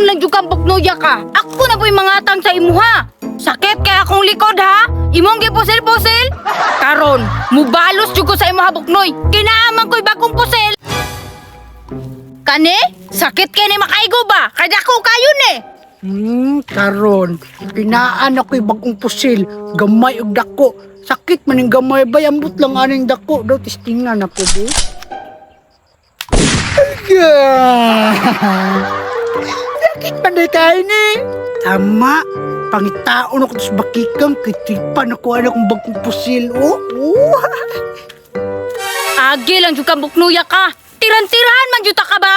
Karon lang jud kang buknoya ka. Ako na po'y mangatang sa imuha. Sakit kay akong likod ha. Imong gipusil-pusil. Karon, mubalos jud ko sa imuha buknoy. Kinaaman ko'y bagong pusil. Kani? Sakit kay ni makaigo ba? Kay dako kayo ni. Karon, pinaan ako'y bagong pusil, gamay og dako. Sakit man ning gamay bay, ambot lang aning dako. Daw testingan ako di. Sakit man di kayo ni. Tama, pangitaon ako sa bakikang, kitipan ako ano kong bagong pusil. Oh, oh. Agi lang jud kang buknuya ka. Tiran-tirahan man jud ta ka ba?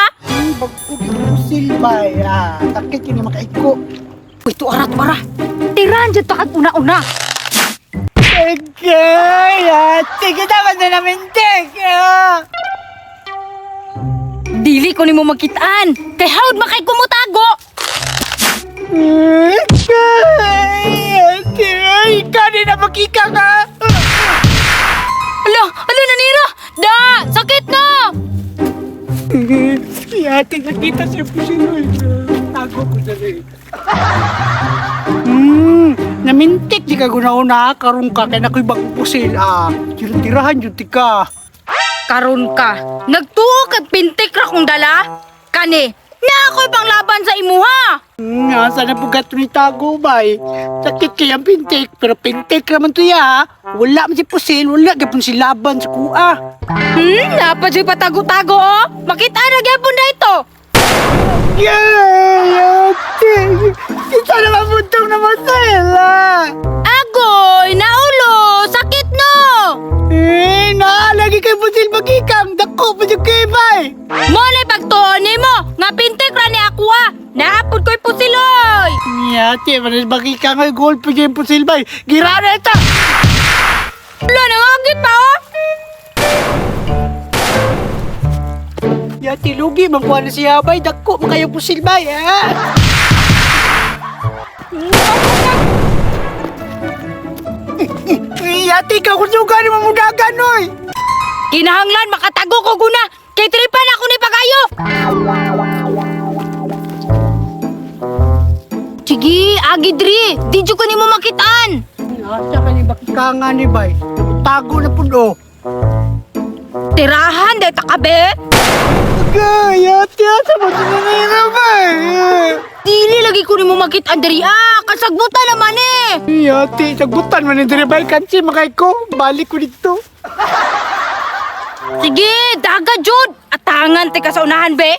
Bagong pusil bay. Ah, sakit yun yung makaiko. Uy, tuara, tuara. Tirahan jud ta kag una-una. Okay, ate, kita man na namin tek. Ah. Dili ko nimo makitaan. Kay hawd makay kumutago. Ate, ay, kani na makika ka. Ala, ala nanira. Da, sakit na. Si ate, nakita siya pusil. Tago ko na rin. Namintik di ka guna-una karon ka kay nakoy bagong pusil ah. Tira-tirahan jud ti ka. Karon ka, nagtuo kag pintik ra kong dala. Kani, na ako'y panglaban sa imuha. Asa na po gato ni tago bay. Sakit kay ang pintik pero pintik raman to ya. Ha. Wala man si pusil, wala gyapon si laban sa kuha. Napa jud patago-tago oh. Makita ra gyapon na ito. Yeah, ate. Kita na mabuntong na masela. Agoy, naulo, sakit no. Eh, naalagi kay pusil magikang. Dako pa jud kay bay. Mo na pagtuon nimo nga pintik ra ni ako ah. Naapod ko'y pusiloy. Ate, manas magikang ay gold pa jud yung pusil bay. Gira na ito. Ala, nangagit pa oh. Yati, lugi, mangkuha na siya bay. Dako, makayo pusil bay, ha? Yati, ikaw kung suga ni mamudagan, oy! Kinahanglan makatago ko guna. Kay tripan ako ni pagayo. Sige, agi diri. Di jud ko nimo makitaan. Asa ka ni bakikanga ni bay? Tago na po, oh. Tirahan dahil takabe. Agay, yati, asa mo sinanira, bay? Dili lagi ko nimo makitaan diri ah. Kasagbutan naman eh. Yati, sagutan man ni diri, bay. Kansi, makay ko. Balik ko dito. Sige, daga jud. Atangan te ka sa unahan be.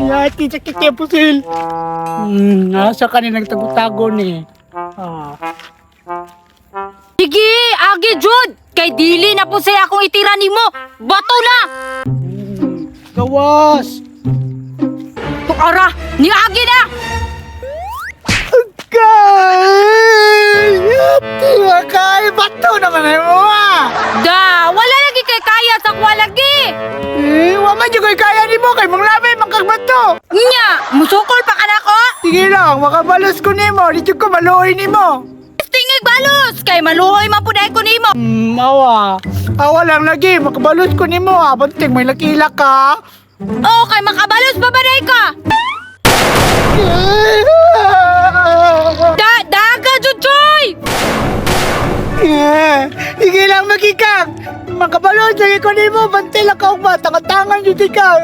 Yati, sakit kaya pusil. Asa ka ni nagtago-tago ni? Ah. Sige, agi jud. Kay dili na po siya akong itira nimo. Bato na. Gawas! Tukara, ni agi na. Agay! Yati, akay! Bato naman ay mo ah! Da, wala lagi kay kaya sa kuha lagi. Eh, wa man jud ko'y kaya nimo kay manglabay man kag bato. Nya, musukol pa ka nako. Sige lang, makabalos ko nimo, di jud ko maluoy nimo. Tingig balos kay maluhoy man pud ay ko nimo. Awa. Awa lang lagi, makabalos ko nimo ah. Banting may lakila ka. Oh, kay makabalos pa ba day ka? Da, daga jud choy. Yeah. Sige lang magikang. Makabalos lagi ko nimo, bantay lang ka ugma, tangan-tangan jud ka.